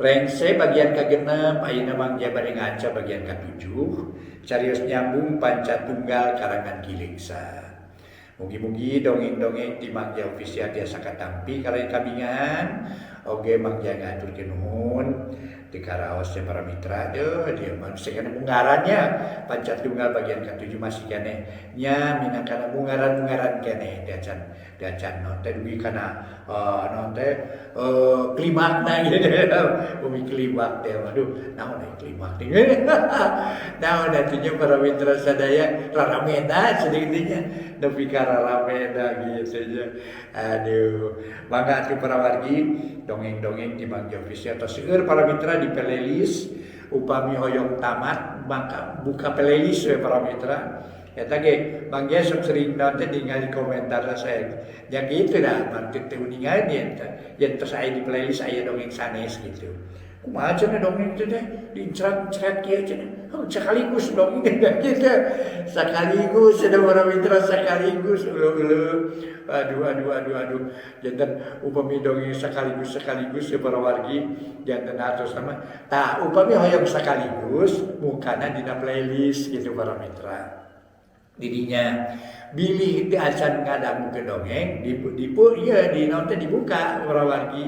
Rengse bagian ka-6 ayeuna Mang Gia bade ngaca bagian ka-7 carios nyambung panca tunggal karangan Ki Leuksa. Mugi-mugi dongeng-dongeng ti Mang Gia Official tiasa katampi kalayan kabingahan oge Mang Gia ngaturkeun nuhun teu karaos teh para mitra deuh dieu mah masih keneh bungarannya panca tunggal bagian ka-7 masih keneh nya minangkana bungaran-bungaran keneh teh acan naon teh dugi kana naon teh klimakna gitu bumi klimak teh aduh naon deui klimak teh naon atuh para mitra sadaya raramena sedikitnya nepi ka raramena gitu nya aduh mangga atuh para wargi dongeng-dongeng di Mang Gia Official tos seueur para mitra di playlist upami hoyong tamat maka buka playlist we para mitra eta ge Mang Gia sok sering naon teh ningali komentar saya nya kitu dah mantep teh uningan yen tos aya di playlist aya dongeng sanes gitu kumaha cenah dongeng teh dincrat-incrat kieu cenah sekaligus dongeng teh gitu sekaligus cenah para mitra sekaligus ulu-ulu aduh aduh aduh aduh janten upami dongeng sekaligus sekaligus ya para wargi janten atos mah tah upami hoyong sekaligus mukana dina playlist gitu para mitra didinya bilih teu acan ngadangukeun dongeng di ieu di naon teh dibuka para wargi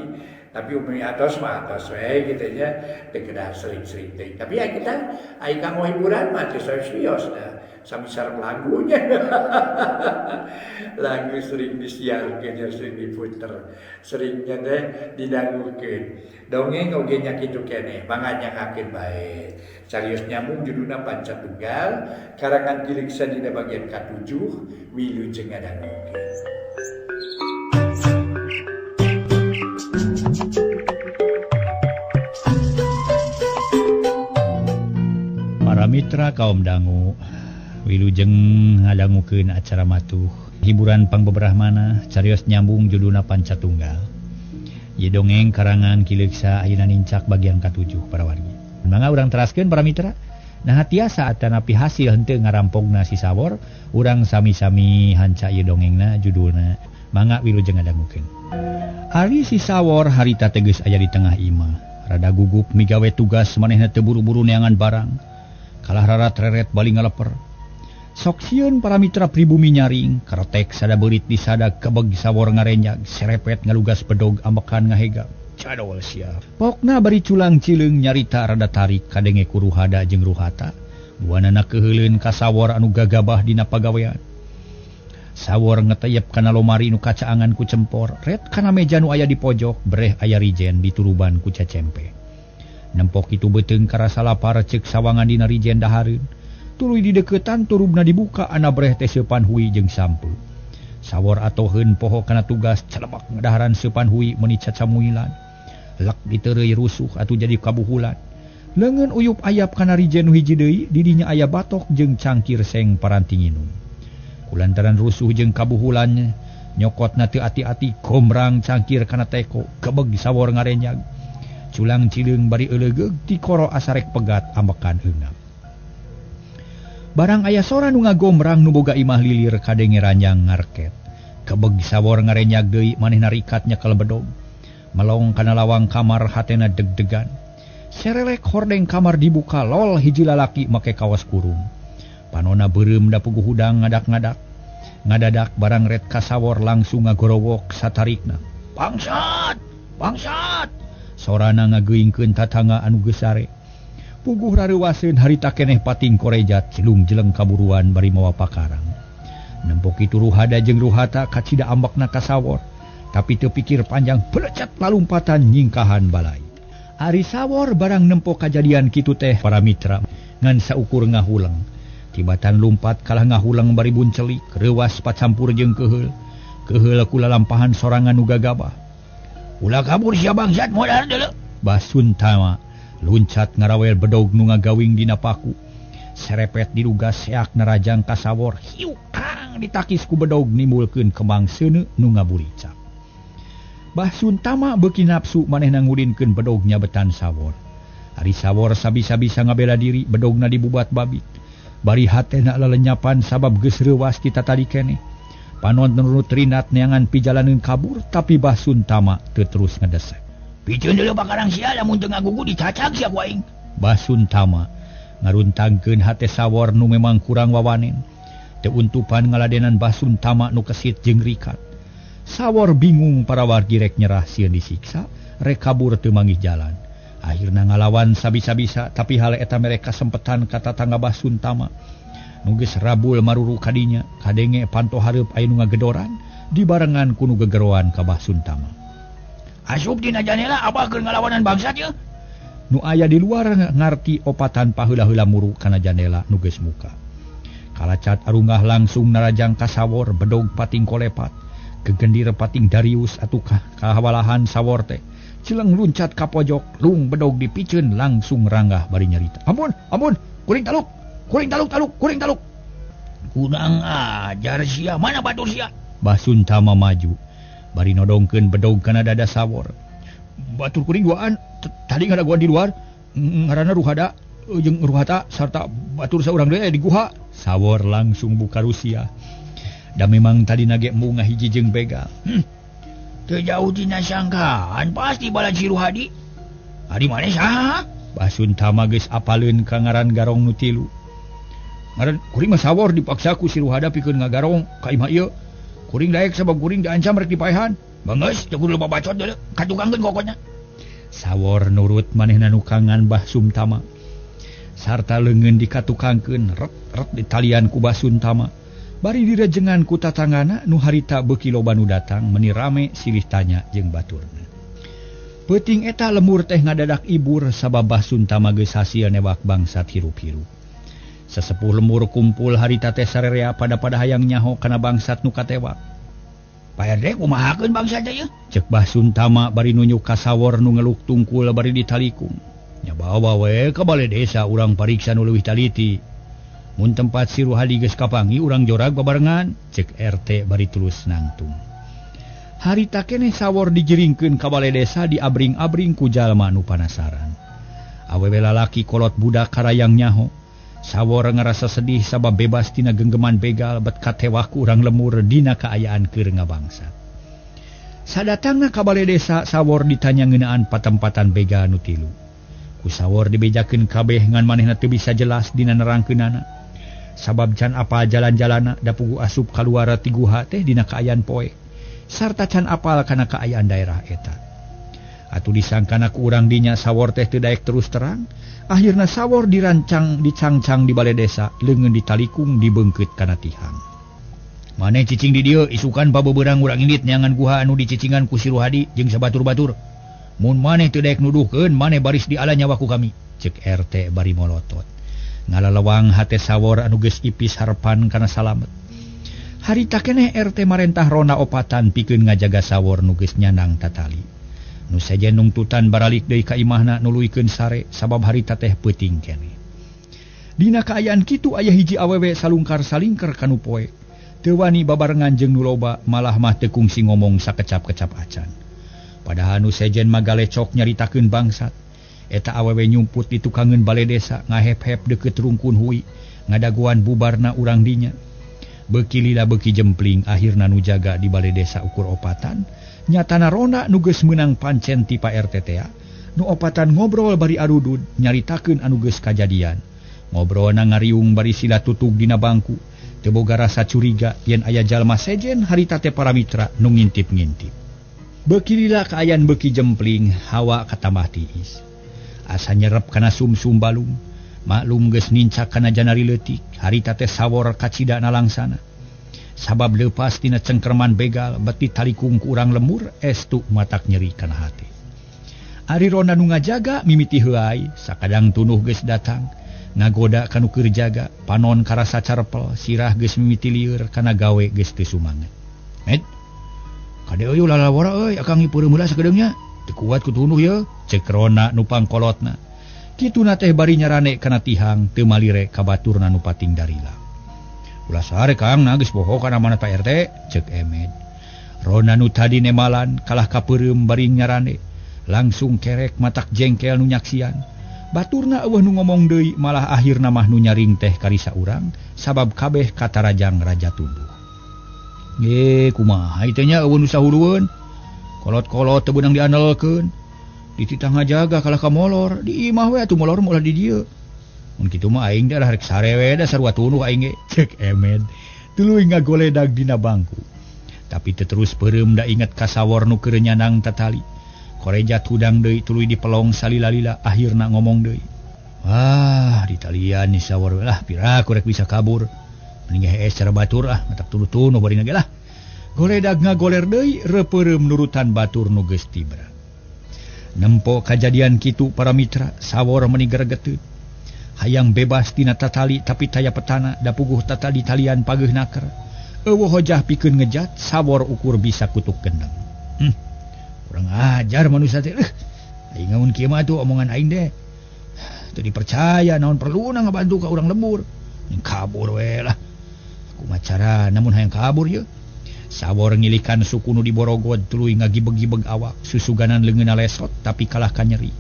tapi upami atos mah atos we gitu nya teu kedah sering-sering teuing tapi ya kita ai kanggo hiburan mah teu serius dah sami sareng lagunya lagu sering disiarkeun sering diputer seringnya teh didangukeun dongeng oge nya kitu keneh mangga nyangakeun bae carios nyambung judulna Panca Tunggal karangan Ki Leuksa dina bagian ka-7 wilujeng ngadangukeun. Para mitra kaum dangu wilujeng ngadangukeun acara matuh hiburan pangbeberahmana carios nyambung judulna Panca Tunggal. Ieu dongeng karangan Ki Leuksa ayeuna nincak bagian ka-7 para wargi. Mangga urang teraskeun para mitra. Nah tiasa atanapi hasil henteu ngarampogna si Sawor urang sami-sami hanca ieu dongengna judulna mangga wilujeng ngadangukeun. Ari si Sawor harita teges aya di tengah imah. Rada gugup migawe tugas manehna teu buru-buru neangan barang. Kalah rarat reret bali ngaleper. Sok sieun para mitra pribumi nyaring, karetek sada beurit disada kebeg Sawor ngarenyag, serepet ngalugas bedog ambekan ngahega. Cadol sia. Pokna bari culang cileung nyarita rada tarik kadenge ku Ruhada jeung Ruhata. Duanana keuheuleun ka Sawor anu gagabah dina pagawean. Sawor ngeteyep kana lomari nu kacaangan ku cempor, ret kana meja nu aya di pojok, breh aya rijen dituruban ku cecempe. Nempok kitu beuteung karasa lapar ceuk sawangan dina rijen dahareun. Tuluy dideukeutan turubna dibuka ana breh teh seupan hui jeung sampeu. Sawor atoheun poho kana tugas celemak ngadaharan seupan hui meuni cacamuilan. Lek diteureuy rusuh atuh jadi kabuhulan. Leungeun uyup ayap kana rijen nu hiji deui, didinya aya batok jeung cangkir seng paranti nginum. Kulantaran rusuh jeung kabuhulan nyokotna teu ati-ati gombrang cangkir kana teko, kebeg Sawor ngarenyag. Culang cileung bari eulegeug tikoro asarek pegat ambekan eungap. Barang aya sora nu ngagombrang nu boga imah lilir kadenge ranjang ngarket. Kebeg Sawor ngarenyag deui manehna rikat nyekel bedog. Melong kana lawang kamar hatena deg-degan. Serelek hordeng kamar dibuka lol hiji lalaki make kaos kurung. Panona beureum da puguh hudang ngadak-ngadak. Ngadadak barang ret ka Sawor langsung ngagorowok satarikna. Bangsat! Bangsat! Sorana ngageuingkeun tatangga anu geus sare. Puguh rareuwaseun harita keneh pating korejat cilung jeleng kaburuan bari mawa pakarang. Nempok kitu Ruhada jeung Ruhata kacida ambekna ka Sawor. Tapi teu pikir panjang pelecet lalumpatan nyingkahan balai. Ari Sawor barang nempo kajadian kitu teh para mitra ngan saukur ngahuleng. Tibatan lumpat kalah ngahuleng bari buncelik reuwas pacampur jeung keuheul. Keuheul ku lalampahan sorangan nu gagabah. Ulah kabur sia bangsat modar deuleu. Basuntama luncat ngarawel bedog nu ngagawing dina paku. Serepet diduga seak narajang ka Sawor. Hiu kang ditakis ku bedog nimbulkeun kembang seuneu nu ngaburicak. Bah Suntama beuki nafsu manehna ngulinkeun bedog nyabetan Sawor. Ari Sawor sabisa-bisa ngabela diri bedogna dibubat babit. Bari hatena lelenyapan sabab geus reuwas ti tatadi keneh. Panon nurut rinat neangan pijalaneun kabur tapi Bah Suntama teu terus ngedesek. Piceun deuleu pakarang sia lamun teu ngagugu dicacag sia ku aing. Basuntama ngaruntangkeun hate Sawor nu memang kurang wawanen. Teu untupan ngaladenan Basuntama nu kesit jeung rikat. Sawor bingung para wargi rek nyerah sieun disiksa, rek kabur teu manggih jalan. Akhirna ngalawan sabisa-bisa tapi hal eta mereka sempetan ka tatangga Basuntama. Nu geus rabul maruru kadinya, kadenge panto hareup aya nu ngagedoran dibarengan ku nu gegeroan ka Basuntama. Asup dina janela abah keur ngalawanan bangsat ye. Nu aya di luar ngarti opatan paheula-heula muru kana janela nu geus muka. Kalacat arungah langsung narajang ka Sawor bedog pating kolepat. Kegendir pating Darius atukah kahawalahan Sawor teh. Cileng luncat ka pojok, lung bedog dipiceun langsung ranggah bari nyarita. Ampun, ampun, kuring taluk, kuring taluk taluk, kuring taluk. Kurang ajar sia, mana batur sia? Basuntama maju. Bari nodongkeun bedog kana dada Sawor. Batur kuring duaan, tadi ngadaguan di luar, ngaranna Ruhada jeung Ruhata sarta batur saurang deui di guha. Sawor langsung buka rusia. Da memang tadi nage embung ngahiji jeung begal. Teu jauh tina sangkaan pasti bala si Ruhadi. Adi maneh saha? Basuntama geus apaleun ka ngaran garong nu tilu. Ngaran kuring mah Sawor dipaksa ku si Ruhada pikeun ngagarong ka imah ieu. Kuring daek sabab kuring diancam rek dipaehan. Bangeus teu kudu babacot deuleu, katukangkeun kokotna. Sawor nurut manehna nukangan Basuntama. Sarta leungeun dikatukangkeun ret-ret ditalian ku Basuntama. Bari direjengan ku tatangana nu harita beuki loba nu datang meuni rame silih tanya jeung baturna. Peuting eta lemur teh ngadadak ibur sabab Basuntama geus hasil newak bangsat hirup-hirup. Sesepuh lemur kumpul harita teh sarerea pada-pada hayang nyaho kana bangsat nu katewak. Pak RT kumahakeun bangsat teh ye? Cek Basuntama bari nunjuk ka Sawor nu ngeluk tungkul bari ditalikung. Nya bawa we ka bale desa urang pariksa nu leuwih taliti. Mun tempat si Ruhadi geus kapangi urang jorag babarengan, cek RT bari tulus nangtung. Harita keneh Sawor dijiringkeun ka bale desa diabring-abring ku jalma nu panasaran. Awewe lalaki kolot budak karayang nyaho. Sawor ngarasa sedih sabab bebas tina genggeman begal bet katewak ku urang lemur dina kaayaan keur ngabangsat. Sadatangna ka bale desa Sawor ditanya ngeunaan patempatan begal nu tilu. Ku Sawor dibejakeun kabeh ngan manehna teu bisa jelas dina nerangkeunana. Sabab can apal jalan-jalana da pugu asup kaluar ti guha teh dina kaayaan poe sarta can apal kana kaayaan daerah eta. Atuh disangkana ku urang dinya Sawor teh teu daek terus terang. Akhirna Sawor dirancang dicangcang di bale desa leungeun ditalikung dibeungkeut kana tihang. Maneh cicing di dieu isukan pabeberang urang indit neangan guha anu dicicingan ku si Ruhadi jeung sabatur-batur. Mun maneh teu daek nuduhkeun maneh baris diala nyawa ku kami, cek RT bari molotot. Ngalalewang hate Sawor anu geus ipis harepan kana salamet. Harita keneh RT marentah rona opatan pikeun ngajaga Sawor nu geus nyanang tatali. Nu sejen nungtutan baralik deui ka imahna nuluykeun sare sabab harita teh peuting keneh. Dina kaayaan kitu aya hiji awewe salungkar salingker kanu poe. Teu wani babarengan jeung nu loba malah mah teu kungsi ngomong sakecap-kecap acan. Padahal nu sejen magalecok nyaritakeun bangsat. Eta awewe nyumput di tukangeun bale desa ngahep-hep deukeut rungkun hui ngadaguan bubarna urang dinya. Beuki lila beuki jempling akhirna nu jaga di bale desa ukur opatan. Nyatana rona nu geus meunang pancen ti Pak RT tea. Nu opatan ngobrol bari arudud nyaritakeun anu geus kajadian. Ngobrolna ngariung bari sila tutug dina bangku. Teu boga rasa curiga yen aya jalma sejen harita teh para mitra nu ngintip-ngintip. Beuki lila kaayaan beuki jempling hawa katambah tiis. Asa nyerep kana sumsum balung. Maklum geus nincak kana janari leutik, harita teh Sawor kacida nalangsana. Sabab leupas tina cengkerman begal beti talikung ku urang lemur estu matak nyeri kana hate. Ari rona nu ngajaga mimiti heuay, sakadang tunuh geus datang, ngagoda kanu keur jaga, panon karasa carepel, sirah geus mimiti lieur kana gawe geus teu sumanget. Met, kade euy lalawara euy akang ipeureum heula sakedeung nya. Teu kuat ku tunuh ye, cek rona nu pangkolotna. Kituna teh bari nyarane kana tihang teu malire ka baturna nu pating darila. Ulah sare Kang, nah geus boho kana amanat Pak RT, cek Emed. Rona nu tadi nemalan kalah kapeureum bari nyarane, langsung kerek matak jengkel nu nyaksian. Baturna eueuh nu ngomong deui malah akhirna mah nu nyaring teh karisa urang sabab kabeh katarajang raja tunduh. Ye kumaha ieu teh nya eueuh nu sahurueun. Kolot-kolot teu beunang diandelkeun. Dititah ngajaga kalah ka molor, di imah we atuh molor molah di dieu. Mun kitu mah aing teh rek sare we da sarua tunuh aing ge. Cek Emed tuluy ngagoledag dina bangku. Tapi teu terus peureum da inget ka sawor nu keur nyanang tatali. Korejat hudang deui tuluy dipelong salila-lila akhirna ngomong deui. Wah, ditalian ni sawor lah piraku rek bisa kabur. Mending hees cara batur ah, matak tuluh-tunuh bari ge lah. Goledag ngagoler deui repeureum nurutan batur nu geus tibra. Nempo kajadian kitu para mitra, sawor meuni gregeteut. Hayang bebas tina tatali tapi taya petana da puguh tatali talian pageuh naker. Eueuh hojah pikeun ngejat, sawor ukur bisa kutuk gendeng. Kurang ajar manusia teh. Aing ngamun kieu mah atuh omongan aing deh. Teu dipercaya naon perluna ngabantu ka urang lembur. Kabur we lah. Kumaha cara namun hayang kabur ye. Sawor ngilikan suku nu diborogod tuluy ngagibeg-gibeg awak, susuganan leungeunna lesot tapi kalah ka nyeri.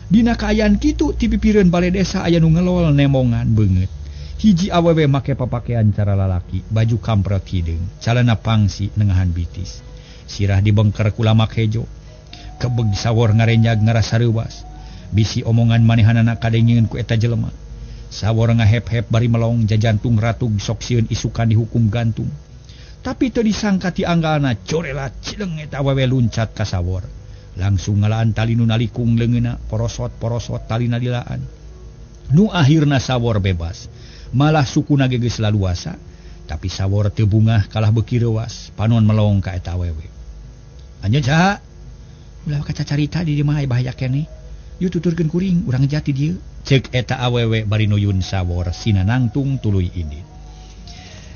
Dina kaayaan kitu ti pipireun bale desa aya nu ngelol nemongan beungeut. Hiji awewe make papakean cara lalaki, baju kampret hideung, calana pangsi nengahan bitis. Sirah dibengker ku lamak hejo. Kebeg sawor ngarenjag ngarasa reuwas. Bisi omongan manehanana kadengeun ku eta jelema. Sawor ngahep-hep bari melong jajantung ratug sok sieun isukan dihukum gantung. Tapi teu disangka ti anggalna corela cileng eta awewe luncat ka sawor. Langsung ngalaan tali nu nalikung leungeunna, porosot-porosot talina dilaan. Nu akhirna sawor bebas. Malah sukuna ge geus laluasa, tapi sawor teu bungah kalah beuki reuwas, panon melong ka eta awewe. Anjeun saha? Ulah kaca carita di dieu mah bahaya keneh. Yeuh tuturkeun kuring, urang ngejat di dieu. Ceuk eta awewe bari nuyun sawor sina nangtung tuluy indit.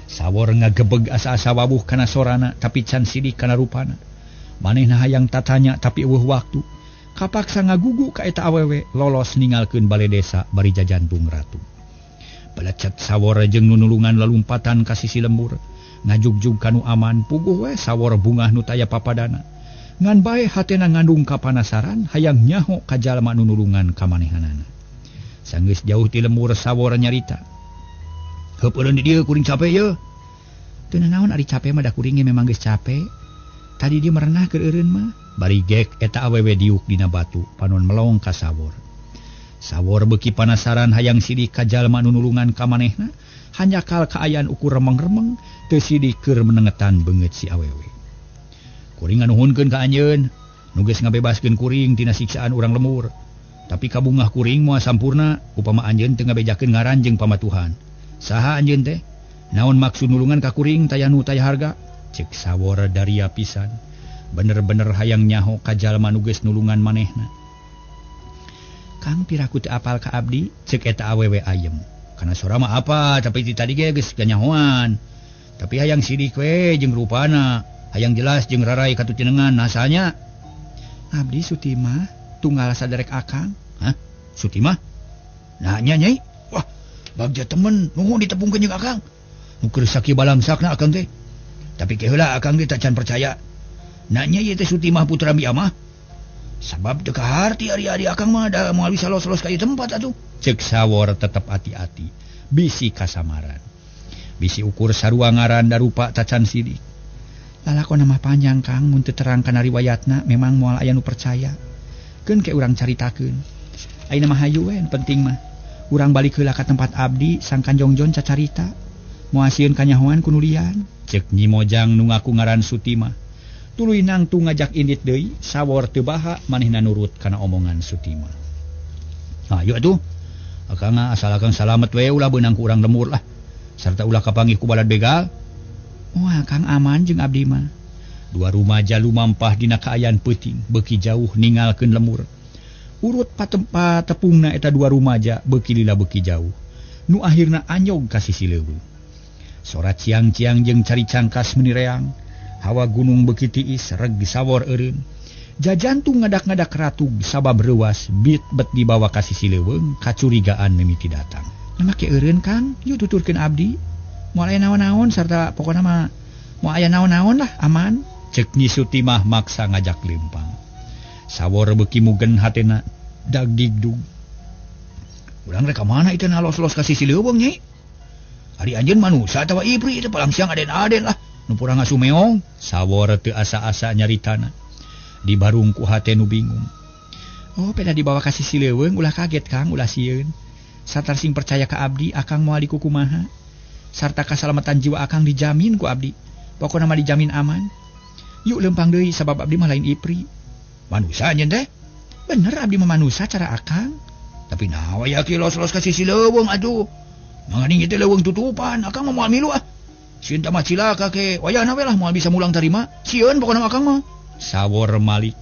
Sawor ngagebeg asa-asa wabuh kana sorana tapi can sidik kana rupana. Manehna hayang tatanya tapi eueuh waktu. Kapaksa ngagugu ka eta awewe lolos ninggalkeun bale desa bari jajantung ratu. Belecet sawor jeung nunulungan lalumpatan ka sisi lembur. Ngajugjug kanu aman puguh we sawor bungah nu taya papadana. Ngan bae hatena ngandung kapanasaran hayang nyaho ka jalma nu nulungan ka manehanana. Sanggeus jauh ti lembur sawor nyarita. Heup eureun di dieu kuring cape ye. Teu nanaon ari cape mah da kuring ge memang geus cape. Tadi dia merenah keur eureun mah. Bari gek eta awewe diuk dina batu panon melong ka sawor. Sawor beuki panasaran hayang sidik ka jalma nu nulungan ka manehna, hanjakal kaayaan ukur remeng-remeng teu sidik keur menengetan beungeut si awewe. Kuring nganuhunkeun ka anjeun, nu geus ngabebaskeun kuring tina siksaan urang lembur. Tapi kabungah kuring moal sampurna upama anjeun teu ngabejakeun ngaran jeung pamatuhan. Saha anjeun teh? Naon maksud nulungan ka kuring taya nu taya harga? Cek sawor daria pisan. Bener-bener hayang nyaho ka jalma nu geus nulungan manehna. Kang piraku teu apal ka abdi? Cek eta awewe ayem. Kana sora mah apa, tapi ti tadi ge geus ganyahoan. Tapi hayang sidik we jeung rupana, hayang jelas jeung rarai katutinengan nasanya. Abdi Sutimah tunggal saderek akang. Hah? Sutimah? Nah nya nyai. Wah, bagja temen nuhun ditepungkeun jeung akang. Nu keur sakieu balangsakna akang teh. Tapi ke heula akang teh tacan percaya. Nanya ieu teh Sutimah putra Bi Amah. Sabab teu kaharti ari-ari akang mah da moal bisa los-los ka ieu tempat atuh. Ceuk sawor tetep ati-ati, bisi kasamaran. Bisi ukur sarua ngaran da rupa tacan sidik. Lalakon mah panjang Kang, mun teu terang kana riwayatna memang moal aya nu percaya. Keun ke urang caritakeun. Ayeuna mah hayu we, penting mah. Urang balik heula ka tempat abdi sangkan jongjon cacarita. Moal sieun kanyahoan ku nu lian. Ceuk Nyi Mojang nu ngaku ngaran Sutimah. Tuluy nangtung ngajak indit deui, sawor teu baha manehna nurut kana omongan Sutimah. Hayu atuh. Akang asal akang salamet we ulah beunang ku urang lembur lah. Sarta ulah kapanggih ku balad begal. Wah, Kang aman jeung abdi mah. Dua rumaja lumampah dina kaayaan peuting, beuki jauh ningalkeun lemur. Urut patepungna eta dua rumaja beuki lila beuki jauh. Nu akhirna anyog ka sisi leuweung. Sora ciang-ciang jeung cari cangkas meuni reang. Hawa gunung beuki tiis reg sawor eureun. Jajantung ngadak-ngadak ratug sabab reuwas bit bet dibawa ka sisi leuweung kacurigaan mimiti datang. Make eureun Kang, yuk tuturkeun abdi. Moal aya naon-naon sarta pokona mah moal aya naon-naon lah aman. Ceuk Nyi Sutimah maksa ngajak lempang. Sawor beuki mugen hatena dagdigdug. Urang rek ka mana itu los-los ka sisi leuweung Nyi? Ari anjeun manusia atawa ibri itu palang siang aden-aden lah. Nu purang ngasumeong. Sawor teu asa-asa nyaritana. Di barung ku hate nu bingung. Oh peda dibawa ka sisi leuweung ulah kaget Kang, ulah sieun. Satar sing percaya ka abdi akang moal dikukumaha. Sarta kasalamatan jiwa akang dijamin ku abdi. Pokona mah dijamin aman. Yuk lempang deui sabab abdi mah lain ipri. Manusa nyeun teh? Bener abdi mah manusa cara akang. Tapi naha aya ki los-los ka sisi leuweung atuh. Manganing ieu teh leuweung tutupan, akang mah moal milu ah. Sieun tah mah cilaka ke. Wayahna we lah moal bisa mulang tarima. Sieun pokona mah akang mah. Sawor Malik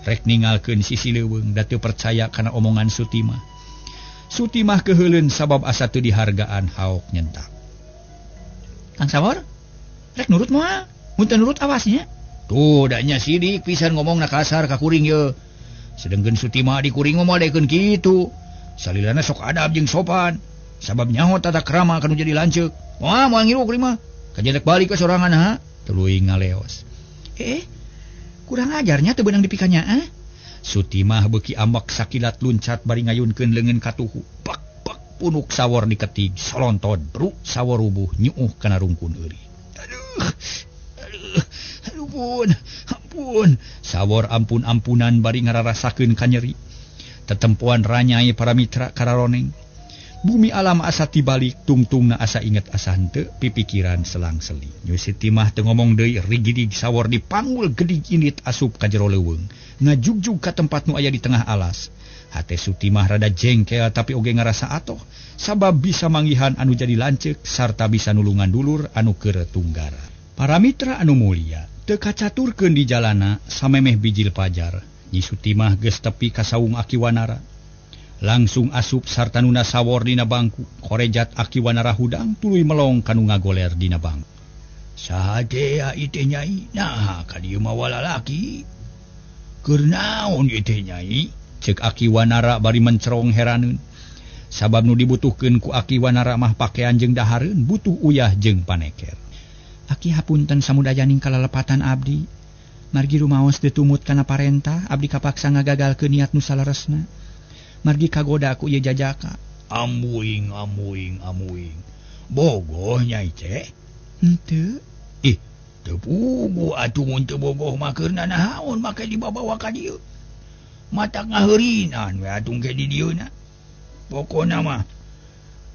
rek ningalkeun sisi leuweung da teu percaya kana omongan Sutimah. Sutimah keheuleun sabab asa teu dihargaan haok nyentak. Kang Sawor, rek nurut moal? Mun teu nurut awasnya. Tuh da nya sidik pisan ngomongna kasar ka kuring ye. Sedengkeun Sutimah di kuring mah moal daekeun kitu. Salilana sok adab jeung sopan. Sabab nyaho tata krama kanu jadi lanceuk. Wah moal ngilu kuring mah. Kajedek balik ke sorangan ha. Tuluy ngaleos. Kurang ajarnya teu beunang dipikanya ah. Sutimah beuki ambek sakilat luncat bari ngayunkeun leungeun katuhu. Pak pak punuk Sawor diketig solonton bruk Sawor rubuh nyuuh kana rungkun eurik. Aduh aduh aduh pun ampun. Sawor ampun-ampunan bari ngararasakeun kanyeri. Tetempoan ranyai para mitra kararoneng. Bumi alam asa tibalik tungtungna asa inget asa henteu pipikiran selang-seling. Nyi Sutimah teu ngomong deui rigidig Sawor dipanggul gedig indit asup ka jero leuweung. Ngajugjug ka tempat nu aya di tengah alas. Hate Sutimah rada jengkel tapi oge ngarasa atoh sabab bisa manggihan anu jadi lanceuk sarta bisa nulungan dulur anu keur tunggara. Para mitra anu mulia teu kacaturkeun di jalana samemeh bijil pajar. Nyi Sutimah geus tepi ka saung Aki Wanara. Langsung asup sarta nuna Sawor dina bangku. Korejat Aki Wanara hudang tuluy melong kanu ngagoler dina bangku. Saha teh ieu teh nyai? Naha ka dieu mah walalaki? Keur naon ieu teh nyai? Ceuk Aki Wanara bari mencerong heraneun. Sabab nu dibutuhkeun ku Aki Wanara mah pakean jeung dahareun, butuh uyah jeung paneker. Aki hapunten samudayaning kalalepatan abdi. Margi rumaos teu tumut kana parentah, abdi kapaksa ngagagalkeun niat nu saleresna. Margi kagoda ku ieu jajaka. Amuing amuing amuing. Bogoh nyai teh? Henteu. Ih, teu puguh atuh mun teu bogoh mah keur nanaon make dibabawa ka dieu. Matak ngaheurinan we atuh ke di dieu na. Pokona mah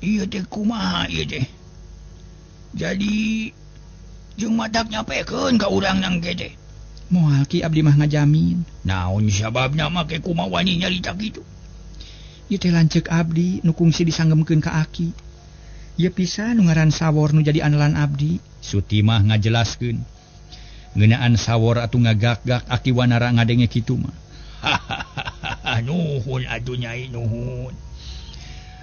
ieu teh kumaha ieu teh. Jadi jeung matak nyapekeun ka urang nang ge teh. Moal ki abdi mah ngajamin. Naon sababna make kumaha wani nyarita kitu? Ieu teh lanceuk abdi nu kungsi disanggemkeun ka aki. Ieu pisan nu ngaran Sawor nu jadi andalan abdi. Sutimah ngajelaskeun. Ngeunaan Sawor atuh ngagak-gak Aki Wanara ngadenge kitu mah. Nuhun atuh nyai nuhun.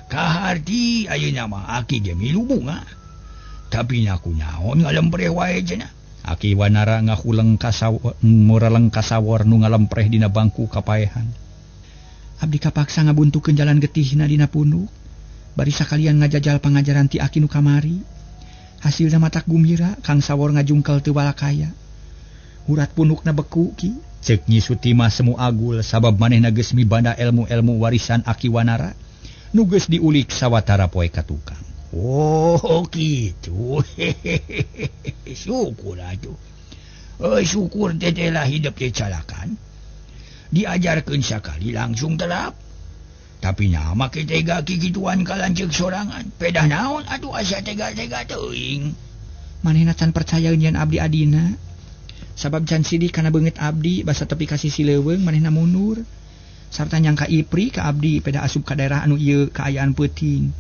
Kaharti ayeuna mah aki ge milu bunga. Tapi nya kunaon ngalempreh wae cenah. Aki Wanara ngahuleng ka Sawor, muraleng ka Sawor nu ngalempreh dina bangku kapaehan. Abdi kapaksa ngabuntukeun jalan getihna dina punduk. Bari sakalian ngajajal pangajaran ti aki nu kamari. Hasilna matak gumira, Kang Sawor ngajungkel teu balakaya. Urat pundukna beku ki. Ceuk Nyi Sutimah semu agul sabab manehna geus mibanda ilmu-ilmu warisan Aki Wanara nu geus diulik sawatara poe ka tukang. Oh kitu. Syukur atuh. Syukur teh lah hidup teh calakan. Diajarkeun sakali langsung telap. Tapi nya make tega kikituan ka lanceuk sorangan. Pedah naon atuh asa tega-tega teuing. Manehna can percaya nyeun abdi adina. Sabab can sidik kana beungeut abdi basa tepi ka sisi leuweung manehna mundur. Sarta nyangka ipri ka abdi pedah asup ka daerah anu ieu kaayaan peuting.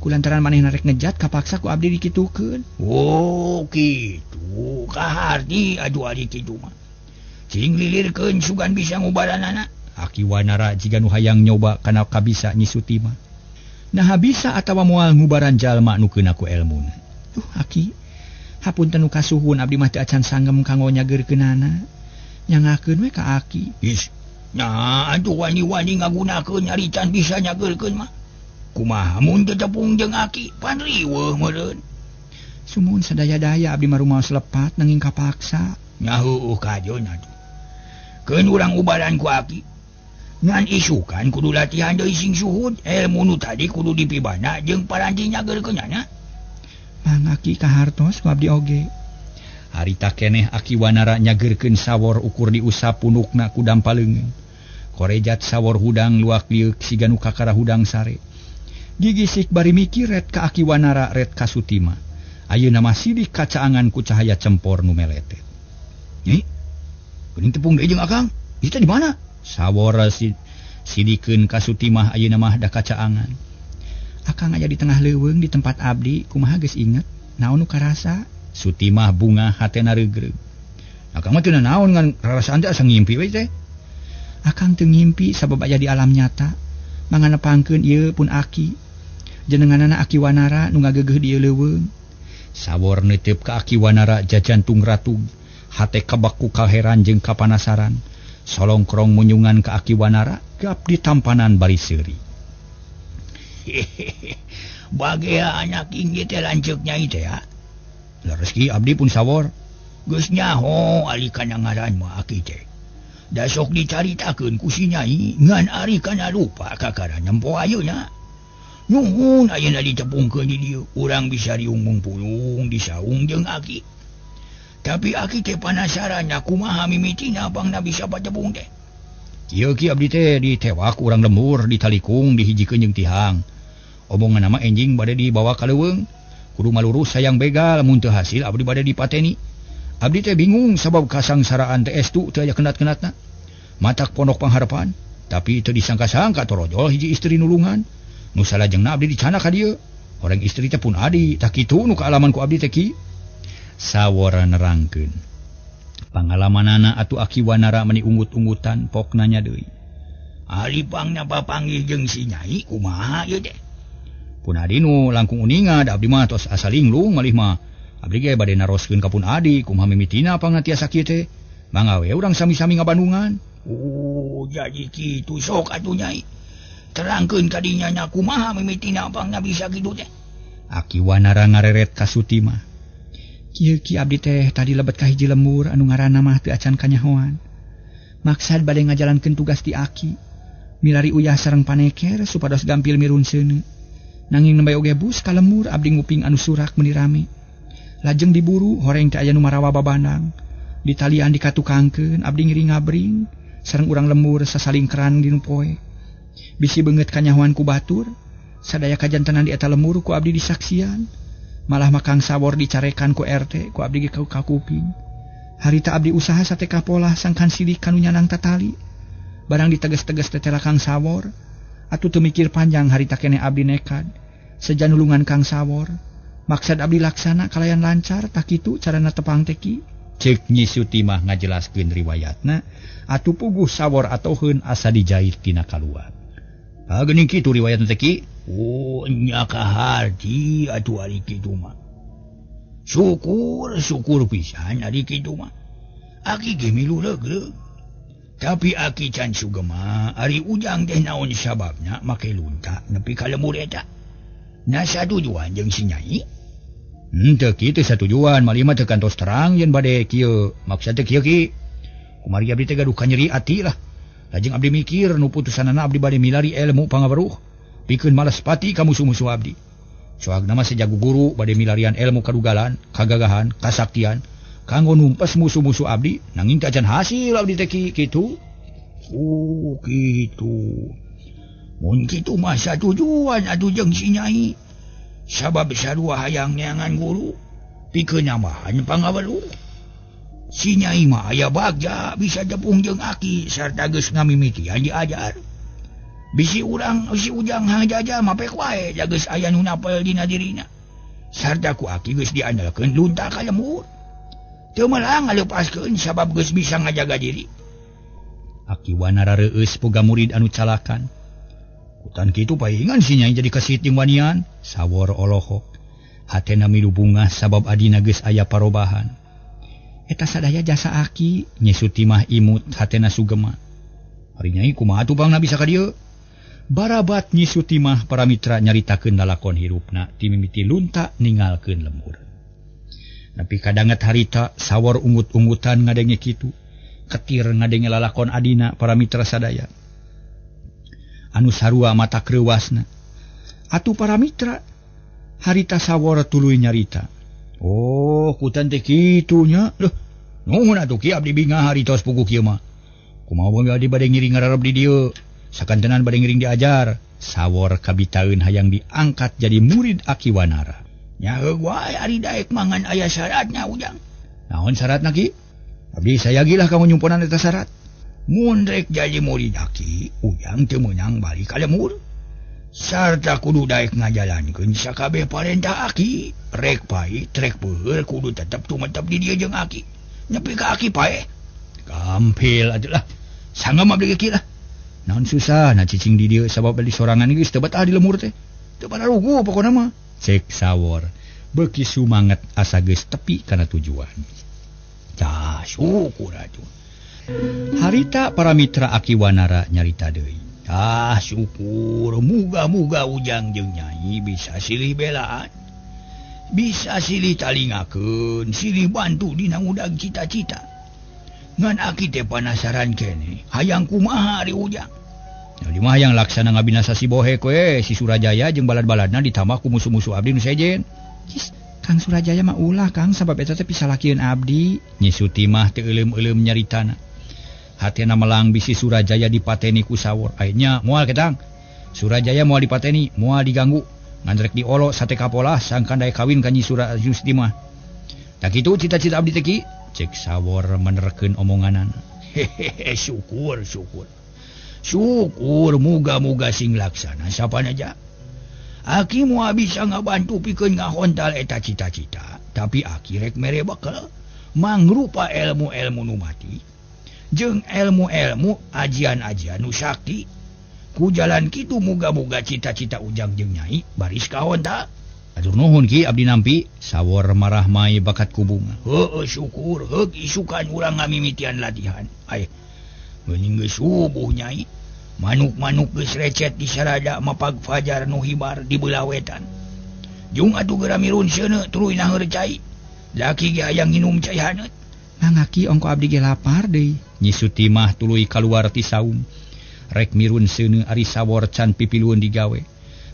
Kulantaran manehna rek ngejat kapaksa ku abdi dikitukeun. Oh kitu kaharti aduh ari kitu mah. Cing lilirkeun sugan bisa ngubaranana. Aki Wanara jiga nu hayang nyoba kana kabisa Nyi Sutimah. Naha bisa atawa moal ngubaran jalma nu keuna ku elmuna. Duh aki, hapunten nu kasuhun abdi mah teu acan sanggem kanggo nyageurkeunana. Nyangakeun we ka aki. Is, nah atuh wani-wani ngagunakeun nyari can bisa nyageurkeun mah. Kumaha mun teu tepung jeung aki, pan riweuh meureun. Sumuhun sadaya-daya abdi mah rumaos lepat nanging kapaksa. Nya heueuh kajeun atuh. Keun urang ubaran ku aki. Ngan isukan kudu latihan deui sing suhud, ilmu nu tadi kudu dipibana jeung paranti nyageurkeunana. Mang aki kahartos ku abdi oge. Harita keneh Aki Wanara nyageurkeun Sawor ukur diusap punukna ku dampaleungeun. Korejat sawor hudang luak liuk siga nu kakara hudang sare. Gigisik bari mikir ret ka Aki Wanara ret ka Sutimah. Ayeuna mah sidik kacaangan ku cahaya cempor nu meletet. Nyi, geuning tepung deui jeung Akang. Ieu teh di mana? Sawor sidikeun ka Sutimah ayeuna mah da kacaangan. Akang aya di tengah leuweung di tempat abdi, kumaha geus inget? Naon nu karasa? Sutimah bunga hatena reugreug. Akang mah teu naon ngan rarasaan teh asa ngimpi we teh. Akang teu ngimpi sabab aya di alam nyata. Manganepangkeun ieu pun aki. Jenenganana Aki Wanara nu ngageugeuh di ieu leuweung. Sawor neuteup ka Aki Wanara jajantung ratug, hate kabak ku kaheran jeung kapanasaran. Solongkrong munyungan ka Aki Wanara gap ditampanan bari seuri. Bagea anak inggih teh lanceuk nyai teh ya. Leres ki abdi pun sawor. Geus nyaho ari kana ngaran mah aki teh. Da sok dicaritakeun ku si nyai ngan ari kana lupa kakara nempo ayeuna. Nuhun ayeuna ditepungkeun di dieu, urang bisa riung pulung disaung jeung aki. Tapi aki teh panasaran kumaha mimitina pangna bisa patepung teh. Kieu ki abdi teh ditewak urang lembur, ditalikung, dihijikeun jeung tihang. Omongan nama enjing bade dibawa ka leuweung. Kudu malurus sayang begal mun teu hasil abdi bade dipateni. Abdi teh bingung sabab kasangsaraan teh estu teu aya kenat-kenatna. Matak pondok pangharepan, tapi teu disangka-sangka torojol hiji istri nulungan. Nu salajengna abdi dicana ka dieu. Orang istri teh pun adi, tah kitu nu kaalaman ku abdi teh ki. Sawora nerangkeun. Pangalamanana atuh Aki Wanara meni unggut-unggutan pok nanya deui. Ari pangna papanggih jeung si nyai kumaha ieu teh? Pun adi nu langkung uninga da abdi mah tos asa linglung malih mah. Abdi ge bade naroskeun ka pun adi kumaha mimitina pangna tiasa kieu teh. Mangga we urang sami-sami ngabandungan. Oh, jadi kitu sok atuh nyai. Terangkeun ka dinya nya kumaha mimitina pangna bisa kitu teh. Aki Wanara ngareret ka Sutimah. Kieu ki abdi teh tadi lebet ka hiji lembur anu ngaranna mah teu acan kanyahoan. Maksad bade ngajalankeun tugas ti aki. Milari uyah sareng paneker supados gampil mirun seuneu. Nanging nembe oge bus ka lembur abdi nguping anu surak meuni rame. Lajeng diburu horeng teh aya nu marawa babandang. Ditalian dikatukangkeun abdi ngiring ngabring sareng urang lembur sasalingkeran dinu poe. Bisi beungeut kanyahoan ku batur, sadaya kajantenan di eta lembur ku abdi disaksian. Malah makang sawor dicarekan ku RT ku abdi ge ka kuping. Harita abdi usaha sate kapolah sangkan sidik kanu nyanang tatali. Barang diteges-teges tetela Kang Sawor, atuh teu mikir panjang harita kene abdi nekad. Seja nulungan Kang Sawor, maksad abdi laksana kalayan lancar tah kitu carana tepang teh ki. Ceuk Nyi Sutimah ngajelaskeun riwayatna, atuh puguh sawor atoheun asa dijait tina kaluar. Ah geuning kitu riwayatna teh ki. Oh nya kaharti atuh ari kitu mah. Syukur syukur pisan ari kitu mah. Aki ge milu reugreug. Tapi aki can sugema ari ujang teh naon sababna make lunta nepi ka lembur eta. Na satujuan jeung si nyai? Henteu kitu satujuan malih mah teu kantos terang yen bade kieu. Maksud teh kieu ki. Kumari abdi teh gaduh kanyeri ati lah. Lajeng abdi mikir nu putusanana abdi bade milari ilmu pangaweruh. Pikeun malas pati ka musuh-musuh abdi. Soagna mah sejago guru bade milarian ilmu kadugalan, kagagahan, kasaktian kanggo numpes musuh-musuh abdi nanging teu acan hasil abdi teh ki kitu. Oh kitu. Mun kitu mah satujuan atuh jeung si nyai. Sabab sarua hayang neangan guru pikeun nambahan pangaweruh. Si nyai mah aya bagja bisa tepung jeung aki sarta geus ngamimitian diajar. Bisi urang si ujang hajaja mapek wae geus aya nu napel dina dirina. Sarta ku aki geus diandalkeun lunta ka lembur. Teu melang ngalepaskeun sabab geus bisa ngajaga diri. Aki Wanara reueus boga murid anu calakan. Kutan kitu paingan si nyai jadi kasit jeung wanian. Sawor olohok. Hatena milu bungah sabab adina geus aya parobahan. Eta sadaya jasa aki, Nyi Sutimah imut hatena sugema. Ari nyai kumaha atuh pangna bisa ka dieu? Barabat Nyi Sutimah para mitra nyaritakeun lalakon hirupna ti mimiti lunta ningalkeun lembur. Nepi kadanget harita sawor ungut-ungutan ngadenge kitu. Ketir ngadenge lalakon adina para mitra sadaya. Anu sarua mata kreuwasna. Atuh para mitra harita sawor tuluy nyarita. Oh, kutan teh kitu nya. Loh, nuhun atuh ki abdi bingah haritos puguh kieu mah. Kumaha abdi bade ngiring ngararep di dieu. Sakantenan bade ngiring diajar. Sawor kabitaeun hayang diangkat jadi murid Aki Wanara. Nya heug wae ari daek mangan aya syaratna Ujang. Naon syaratna Ki? Abdi sayagilah kamu nyumponan eta syarat. Mun rek jadi murid Aki, Ujang teu meunang balik ka lemur. Sarta kudu daek ngajalankeun sakabeh parentah Aki. Rek pait, rek peuheur kudu tetep tumetep di dieu jeung Aki. Nepi ka Aki paeh. Gampil atuh lah. Sanggem abdi ge lah. Naon susah na cicing di dieu sabab di sorangan geus teu betah di lemur teh. Teu bararuguh pokona mah. Cek Sawor beuki sumanget asa geus tepi kana tujuan. Tah syukur atuh. Harita para mitra Aki Wanara nyarita deui. Tah syukur muga-muga Ujang jeung Nyai bisa silih belaan. Bisa silih talingakeun, silih bantu dina ngudag cita-cita. Ngan Aki teh panasaran keneh, hayang kumaha ari Ujang. Abdi mah hayang laksana ngabinasa si Bohek we, si Surajaya jeung balad-baladna ditambah ku musuh-musuh abdi nu sejen. Cis, Kang Surajaya mah ulah Kang sabab eta teh pisalakieun abdi. Nyi Sutimah teu euleum-euleum nyaritana. Hatena melang bisi Surajaya dipateni ku Sawor. Ayeuna moal ketang. Surajaya moal dipateni, moal diganggu. Ngan rek diolo sate kapolah sangkan daek kawin ka Nyi Sutimah. Tak kitu cita-cita abdi teh Ki. Cek Sawor menerkeun omonganana. Hehehe, syukur syukur. Syukur muga-muga sing laksana sapanaja. Aki moal bisa ngabantu pikeun ngahontal eta cita-cita, tapi Aki rek mere bekel mangrupa ilmu-ilmu nu mati jeung ilmu-ilmu ajian-ajian nu sakti. Ku jalan kitu muga-muga cita-cita Ujang jeung Nyai baris kahontal. Atur nuhun Ki abdi nampi. Sawor marah mai bakat ku bunga. Heueuh syukur heug isukan urang ngamimitian latihan. Ay geuning geus subuh Nyai. Manuk-manuk geus recet di sarada mapag fajar nu hibar di belah wetan. Jung atuh geura mirun seuneu tuluy naheur cai. Laki ge hayang nginum cai haneut. Mangga Ki ongko abdi ge lapar deui. Nyi Sutimah tuluy kaluar ti saung. Rek mirun seuneu ari Sawor can pipilueun digawe.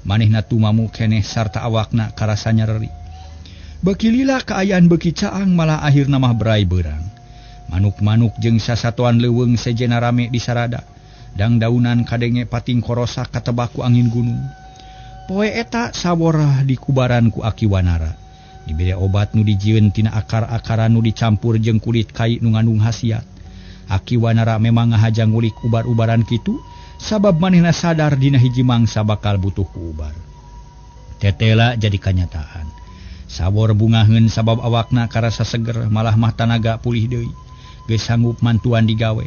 Manehna tumamu keneh sarta awakna karasa nyereri. Beuki lila kaayaan beuki caang malah akhirna mah berai beurang. Manuk-manuk jeung sasatoan leuweung sejena rame di sarada. Dangdaunan kadenge pating korosak katebak ku angin gunung. Poe eta Sawor dikubaran ku Aki Wanara. Dibere obat nu dijieun tina akar-akaran nu dicampur jeung kulit kai nu ngandung khasiat. Aki Wanara memang ngahaja ngulik ubar-ubaran kitu sabab manehna sadar dina hiji mangsa bakal butuh ku ubar. Tetela jadi kanyataan. Sawor bungaheun sabab awakna karasa seger malah mah tanaga pulih deui. Geus sanggup mantuan digawe.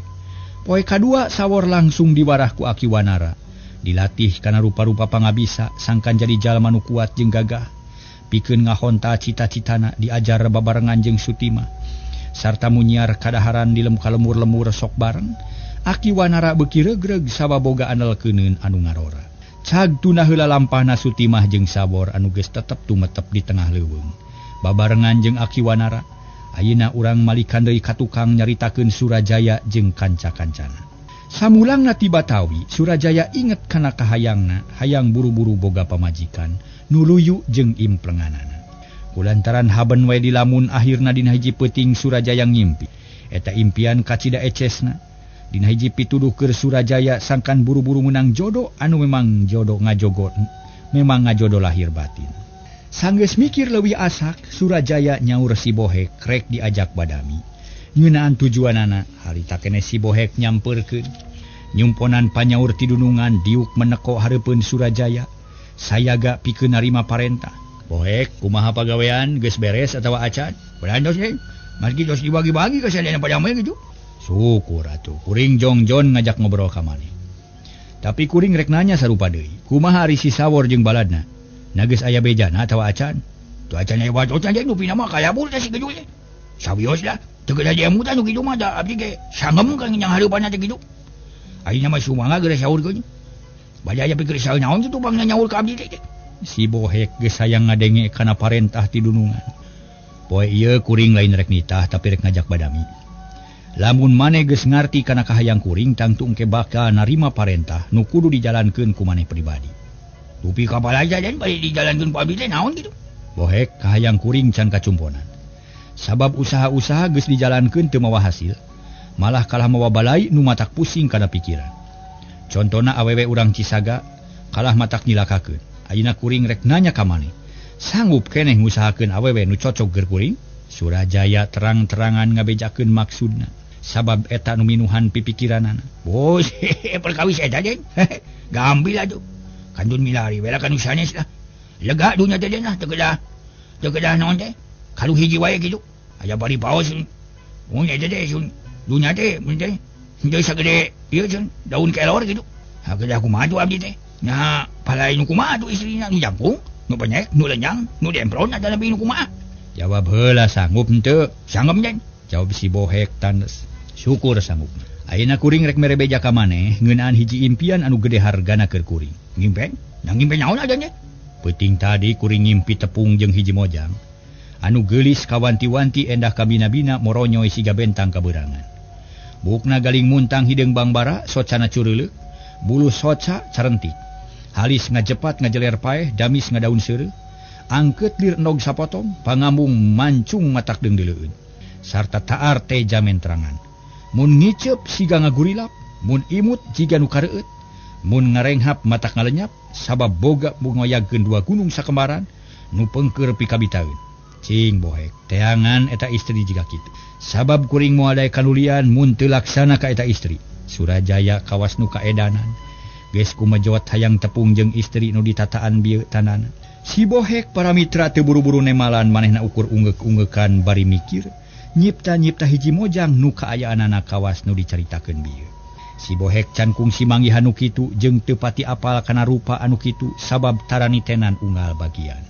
Poe kadua Sawor langsung diwarah ku Aki Wanara. Dilatih kana rupa-rupa pangabisa sangkan jadi jalma nu kuat jeung gagah. Pikeun ngahonta cita-citana diajar babarengan jeung Sutimah. Sarta munyiar kadaharan di kalemur-lemur sok bareng. Aki Wanara beuki regreg sabab boga andel keuneun anu ngarora. Cag tuna heula lampahna Sutimah jeung Sawor anu geus tetep tumetep di tengah leuweung. Babarengan jeung Aki Wanara. Ayeuna urang malikan deui ka tukang nyaritakeun Surajaya jeung kanca-kancana. Samulangna ti Batawi, Surajaya inget kana kahayangna, hayang buru-buru boga pamajikan, nu luyu jeung implenganana. Kulantaran haben we dilamun akhirna dina hiji peuting Surajaya ngimpi. Eta impian kacida ecesna. Dina hiji pituduh keur Surajaya sangkan buru-buru menang jodoh anu memang jodoh ngajogo, memang ngajodoh lahir batin. Sanggeus mikir leuwih asak, Surajaya nyaur si Bohek rek diajak badami. Ngeunaan tujuanana, harita keneh si Bohek nyampeurkeun. Nyumponan panyaur ti dunungan diuk meneko hareupeun Surajaya. Sayaga pikeun narima parentah. Bohek, kumaha pagawean geus beres atawa acan? Berantos we. Margi tos dibagi-bagi ka sadayana padamel kitu. Syukur atuh, kuring jongjon ngajak ngobrol ka maneh. Tapi kuring rek nanya sarupa deui. Kumaha ari si Sawor jeung baladna? Na geus aya bejana atawa acan? Tu acan aya bacotan teh nu pina mah kalabur teh si geju teh. Sawios lah, teu geus diemutan nu kitu mah da abdi ge sangem ka nyang hareupanna teh kitu. Ayeuna mah sumangga geus saurkeun. Bade aya pikir saur naon kitu pangna nyaur ka abdi teh. Si Bohek geus hayang ngadenge kana parentah ti dunungan. Poe ieu kuring lain rek nitah tapi rek ngajak badami. Lamun maneh geus ngarti kana kahayang kuring tangtu engke bakal narima parentah nu kudu dijalankeun ku maneh pribadi. Dupi kapal aja dan bade dijalankeun ku abdi teh naon kitu. Bohek kahayang kuring can kacumponan. Sabab usaha-usaha geus dijalankeun teu mawa hasil. Malah kalah mawa balai nu matak pusing kana pikiran. Contona awewe urang Cisaga kalah matak nyilakakeun. Ayeuna kuring rek nanya ka maneh. Sanggup keneh ngusahakeun awewe nu cocok keur kuring? Surajaya terang-terangan ngabejakeun maksudna. Sabab eta nu minuhan pipikiranana. Bos, perkawis eta den. Gambil atuh. Kandun milari we lah kanu sanes lah. Lega dunya teh den lah teu kedah. Teu kedah naon teh? Kalu hiji wae kitu. Aya bari paos. Mun eta teh sun dunya teh mun teh henteu sagede ieu sun daun kelor kitu. Ha kedah kumaha tuh abdi teh? Nya palai nu kumaha tuh istrina nu jangkung, nu penyek, nu lenyang, nu demplon atawa nu kumaha? Jawab heula sanggup henteu? Sanggup den. Jawab si Bohek tandes. Syukur sanggup. Ayeuna kuring rek mere beja ka maneh ngeunaan hiji impian anu gede hargana keur kuring. Ngimpen? Nang ngimpen naon aja nya? Peuting tadi kuring ngimpi tepung jeung hiji mojang anu geulis kawanti-wanti endah kabina-bina moronyoy siga bentang kabeurangan. Bukna galing muntang hideung bangbara socana cureuleuh, bulu soca carentik. Halis ngajepat ngajeler paeh, damis ngadaun seureuh, angkeut lir endog sapotong, pangambung mancung matak deungdeuleun. Sarta taar teh jamen terangan. Mun ngiceup siga ngagurilap, mun imut jiga nu kareueut, mun ngarenghap matak ngalenyap, sabab boga ngoyagkeun dua gunung sakembaran nu pengkeur pikabitaeun. Cing Bohek, teangan eta istri jiga kitu. Sabab kuring moal daek kanulian mun teu laksana ka eta istri. Surajaya kawas nu kaedanan. Geus kumajot hayang tepung jeung istri nu ditataan bieu tanana. Si Bohek para mitra teu buru-buru nemalan manehna ukur unggeuk-unggeukan bari mikir, nyipta-nyipta hiji mojang nu kaayaanana kawas nu dicaritakeun bieu. Si Bohek can kungsi manggihan nu kitu jeung teu pati apal kana rupa anu kitu sabab taranitenan unggal bagian.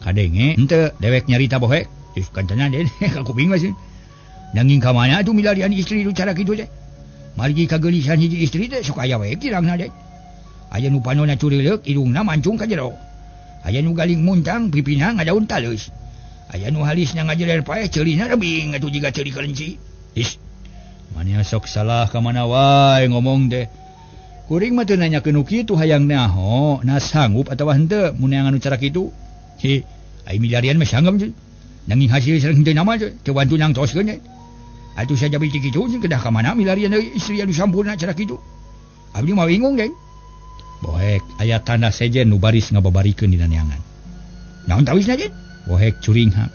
Kadenge henteu dewek nyarita Bohek. Ih kantana den ka kuping mah sih. Nanging ka mana atuh milarian istri nu cara kitu teh? Margi kageulisan hiji istri teh sok aya we kirangna den. Aya nu panonna cureuleuh irungna mancung ka jero. Aya nu galing muntang pipina ngadaun taleus. Aya nu halisna ngajeler paeh ceulina rebing atuh jiga ceuli kelenci. Ih, maneh sok salah ka mana wae ngomong teh. Kuring mah teu nanyakeun nu kitu hayang naho, na sanggup atawa henteu mun neangan nu cara kitu. Hi, ai milarian mah sanggup je. Nanging hasil sareng henteu nama teh teu bantu nangtoskeun teh. Atuh saja biji kitu jeung kedah ka mana milarian deui istri anu sampurna cara kitu. Abdi mah bingung den. Bohek aya tanda sejen nu baris ngababarikeun dina neangan. Naon tawisna den? Bohek curinghak.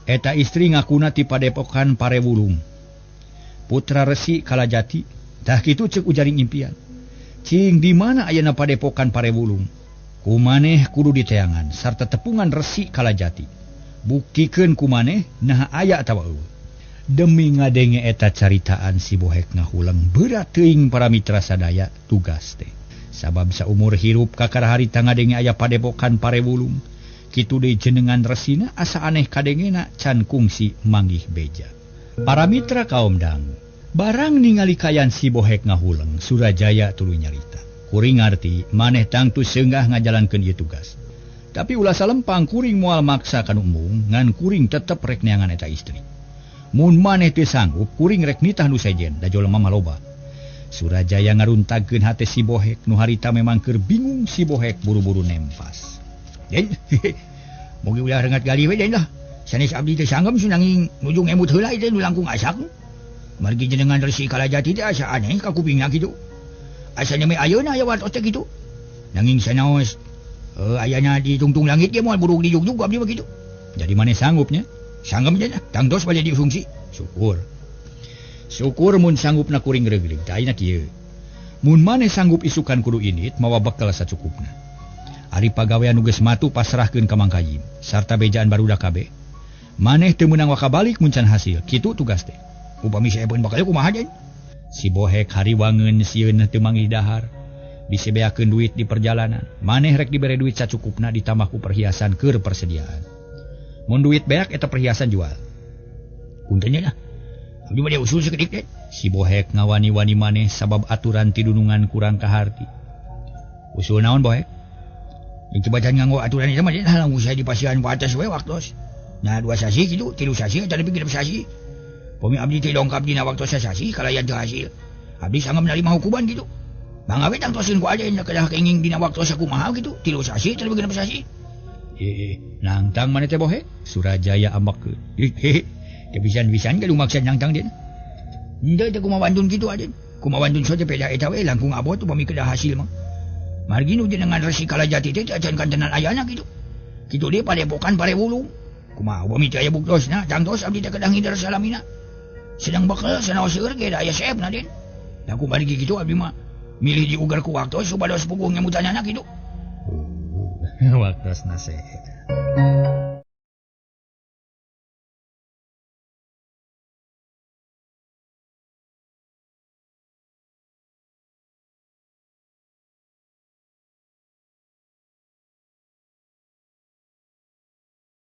Eta istri ngakuna ti padepokan Parewulung. Putra Resi Kalajati, tah kitu ceuk ujaring impian. Cing di mana ayana padepokan Parewulung? Kumaneh kudu diteangan sarta tepungan Resi Kalajati. Buktikeun kumaneh naha aya atawa eueuh. Demi ngadenge eta caritaan si Bohek ngahuleng berat teuing para mitra sadaya tugas teh. Sabab saumur hirup kakara harita ngadenge aya padepokan Parewulung. Kitu deui jenengan resina asa aneh kadengena can kungsi manggih beja. Para mitra kaum dangu, barang ningali kayan si Bohek ngahuleng, Surajaya tuluy nyarita. Kuring ngarti maneh tangtu seunggah ngajalankeun ieu tugas. Tapi ulah salempang kuring moal maksa kanu embung, ngan kuring tetep rek neangan eta istri. Mun maneh teu sanggup, kuring rek nitah nu sejen, da jelema mah loba. Surajaya ngaruntagkeun hate si Bohek nu harita memang keur bingung si Bohek buru-buru nempas. Den, mugi ulah rengat gali we den lah. Sanes abdi teh sanggem nanging nuju ngemut heula teh nu langkung asak. Margi jenengan Resi Kalajati teh asa aneh ka kupingna kitu. Asa nyame ayeuna aya wartos teh kitu. Nanging sanaos ayana di tungtung langit ge moal burung dijugjug abdi mah kitu. Jadi maneh sanggupnya? Sanggem je lah, tangtos bade difungsi. Syukur. Syukur mun sanggupna kuring reugreug. Tah ayeuna kieu. Mun maneh sanggup isukan kudu indit mawa bekal sacukupna. Ari pagawean nu geus matu pasrahkeun ka Mang Kayim sarta bejaan barudak kabeh. Maneh teu meunang wakabalik mun can hasil. Kitu tugas teh. Upami saeun bakal kumaha den? Si Bohek hariwangeun sieun teu manggih dahar. Bisi beakeun duit di perjalanan. Maneh rek dibere duit sacukupna ditambah ku perhiasan keur persediaan. Mun duit beak eta perhiasan jual. Punten lah. Abdi mah usul sakedik teh. Si Bohek ngawani-wani maneh sabab aturan ti dunungan kurang kaharti. Usul naon Bohek? Yang coba jangan nganggo aturan itu mah lah langsung saya dipasihan batas we waktos. Nah 2 sasi kitu, 3 sasi eta lebih 6 sasi. Pami abdi teh dongkap dina waktu sasasi kalayan teu hasil. Abdi sanggup menerima hukuman kitu. Mangga we tangtoseun ku aden kedah kenging dina waktu sakumaha kitu, 3 sasi teh lebih 6 sasi. Nangtang maneh teh Bohek? Surajaya ambekkeun. Teu pisan-pisan ge lumaksa nangtang den. Henteu teh kumaha wantun kitu Aden. Kumaha wantun sote peda eta we langkung abot upami kedah hasil mah. Margi nu jenengan Resi Kalajati teh acan kantenan ayana kitu. Kitu deui padepokan Parewulung. Kumaha upami teu aya buktosna, tangtos abdi teh kedah ngider salamina. Sedang bekel sanaos seueur ge da aya seepna Den. Da kumargi kitu abdi mah milih diugar ku waktos supados puguh ngemutanana kitu. Waktosna seep.